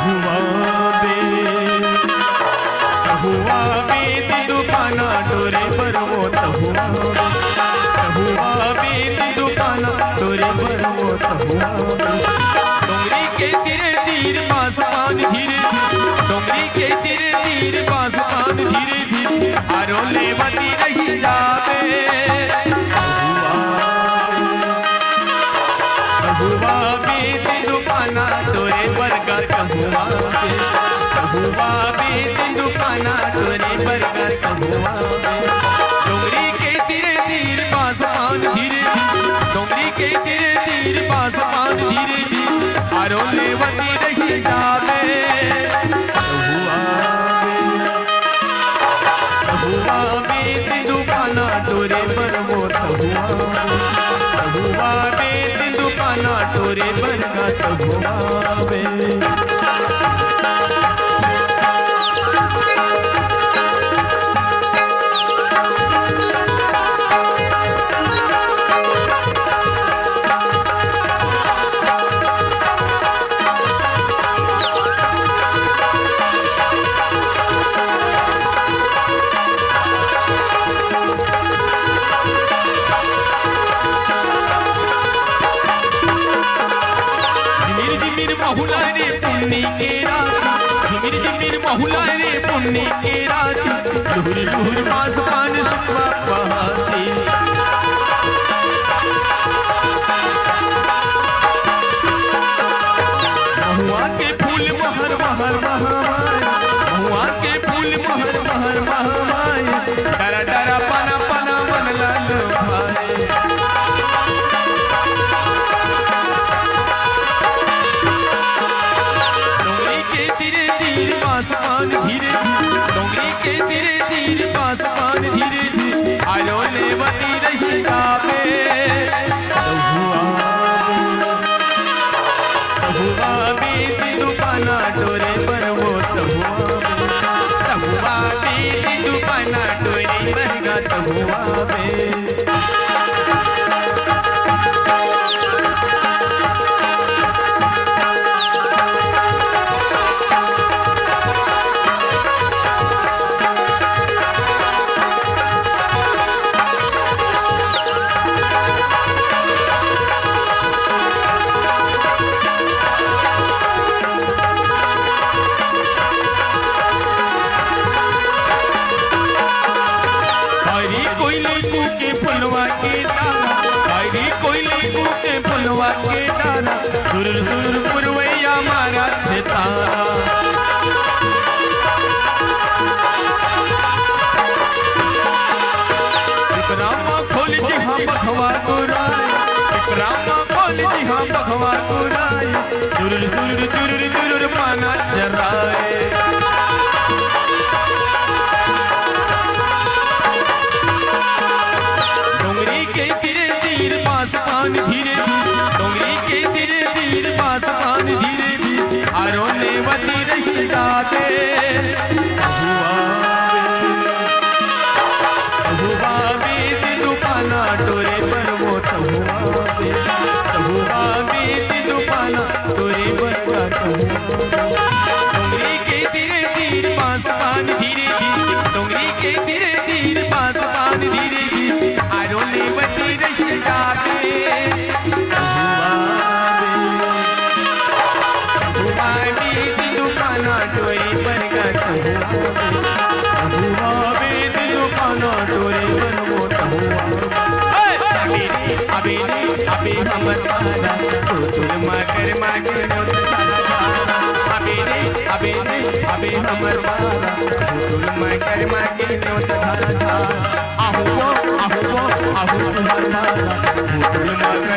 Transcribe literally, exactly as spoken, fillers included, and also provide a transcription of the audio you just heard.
हुआ बे तहुआ बीत दुकाना टोरे बर वो तहुआ बे। तहुआ बीत दुकाना टोरे बर वो तहुआ बे। डोंगरी के तीरे तीर पास पान धीरे धीरे। डोंगरी के तीरे तीर पास पान धीरे धीरे। आरो लेवती रही जाबे। तहुआ बे। तहुआ बीत दुकाना टोरे बरगा तहुआ बे। तहुआ बीत दुकाना टोरे बरगा तहुआ बे। डोंगरी के तीरे तीर पास पान धीरे धीरे। डोंगरी के तीरे तीर पास पान धीरे धीरे। आरो लेवती रही जाबे। तहुआ बे। तहुआ बीत दुकाना टोरे बर वो तहुआ बे। तहुआ बीत दुकाना टोरे बरगा तहुआ बे। झिमिर झिमिर महुआ रे पुन्नी के रात, झिमिर झिमिर महुआ रे पुन्नी के रात, लुहुर लुहुर बांस पान सुनवा बहाती। महुआ के फूल महर महर महमाए, महुआ के फूल महर महर महमाए, डरा डरा पाना पाना मन लाल भाए। डोंगरी के तीरे तीर पास पान धीरे धीरे, डोंगरी के तीरे तीर पास पान धीरे धीरे, आयो लेवती रही जाबे। तहुआ बे, तहुआ बीत दुकाना टोरे बर वो तहुआ बे, तहुआ बीत दुकाना टोरे बर गा तहुआ बे। हरी कोइली कूके फुलवा के डारा, हरी कोइली कूके फुलवा के डारा, सुरुर सुरुर पुरवैया मारत हे तारा। विक्रम खोल जी हाँ बघवा गुराई, विक्रम खोल जी हाँ बघवा गुराई, चुरुर चुरुर चुरुर चुरुर पाना चराए। डोंगरी के तीरे तीर पास पान धीरे धीरे, डोंगरी के तीरे तीर पास पान धीरे धीरे, आरो लेवती रही जाबे। हुआ बे। तहुआ बीत दुकाना टोरे बर वो तहुआ बे, तहुआ बीत दुकाना टोरे बर का तहुआ बे। डोंगरी के तीरे तीर पास पान धीरे धीरे, डोंगरी के तीरे तीर पास पान धीरे धीरे, आरो लेवती रही जाबे। तहुआ बे। तहुआ बीत दुकाना टोरे बर गा तहुआ बे। तहुआ बीत दुकाना टोरे बर वो तहुआ बे। अबे रे, अबे रे, अबे हमर पारा, टुटुर मगर मागे नोत धारा धारा। अबे रे, अबे रे, अबे हमर पारा, टुटुर मगर मागे नोत धारा धारा। आहू वो, आहू वो, आहू तुहर पारा, टुटुर मगर